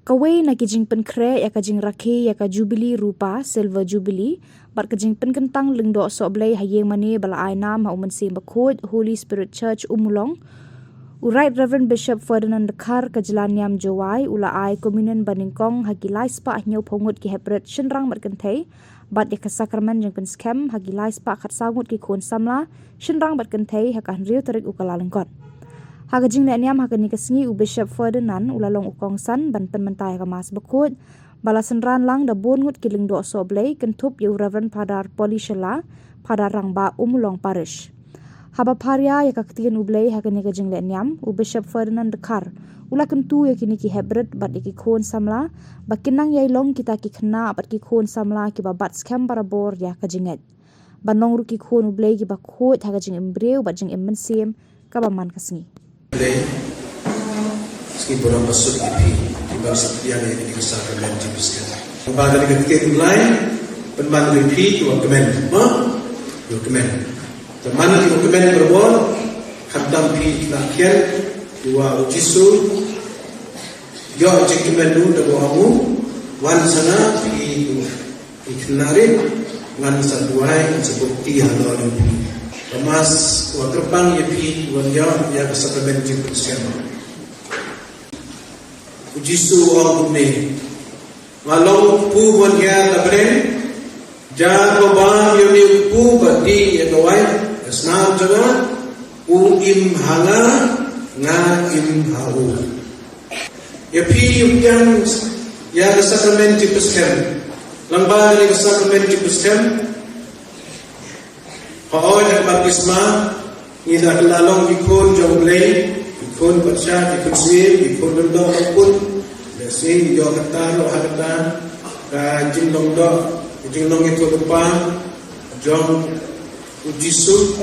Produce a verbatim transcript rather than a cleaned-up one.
Kawei na ki jingpynkhreh ïa ka jingrakhe ïa ka Jubilee Rupa, Silver Jubilee, bad ka jingpynkyntang Lyngdoh Sohblei ha ïing mane ba la ai nam ha U Mynsiem Bakhuid, Holy Spirit Church, Ummulong, u Right Reverend Bishop Ferdinand Dkhar ka jylla niam Jowai u la ai communion banyngkong ha ki lai spah hynñiewphew ngut ki heprit shynrang bad kynthei, bad ïa ka sakramen jingpynskhem ha ki lai spah khatsaw ngut ki khun samla shynrang bad kynthei ha ka hynriew tarik u Kyllalyngkot. Ha ka jingleh niam ha kane ka sngi, u Bishop Ferdinand u la long u kongsan ban pynmynta ïa ka Mass Bakhuid, ba la synran lang da bun ngut ki Lyngdoh Sohblei, kynthup ïa u Reverend Father Polly Shylla, Father Rangbah, Ummulong Parish. Haba pharia ïa ka ktien U Blei ha kane ka jingleh niam, u Bishop Ferdinand Dkhar u la kyntu ïa kine ki heprit bad ïa ki khun samla ba kin nang ïai long kita ki khynnah bad ki khun samla kiba bat skhem barabor ïa ka jingngeit, ban long ruh ki khun U Blei kiba khuid ha ka jingim briew bad jingim mynsiem kaba man ka sngi. Blei, sngi burom basuk ïa phi kiba sngewthuh ïa kane ka sakramen jingpynskhem. Ba kane ka ktien U Blei pynman ïa phi kiba kmen, ha? Kiba kmen. Te man ïa kiba kmen barabor, khamtam phi khynnah khian, kiwa U Jisu ïoh jingkmen ruh da ba ong u, wan sa nga phi kiwa, phi khynnah rit, ngan sa duwai, ngan sa buh kti halor jong phi. Ka Mass wa kyrpang ïa phi kiwa ïoh ïa ka sakramen jingpynskhem. U Jisu u ong kumne: Nga long u kpu bad nga la bren. Jar ba bam ïa une u kpu bad dih ïa ka waiñ, ka snam jong nga, u im ha nga, nga im ha u. Ïa phi ïa u pdiang ïa ka sakramen jingpynskhem. Lyngba kane ka sakramen jingpynskhem, hooid ha ka baptisma, ngi la kylla long ki khun jong U Blei, ki khun patsha, ki khun syiem, ki khun lyngdoh, ki khun. Lehse ngi ïoh kata ruh ha kata ka jinglong doh, ka jinglong ïathuhlypa jong U Jisu.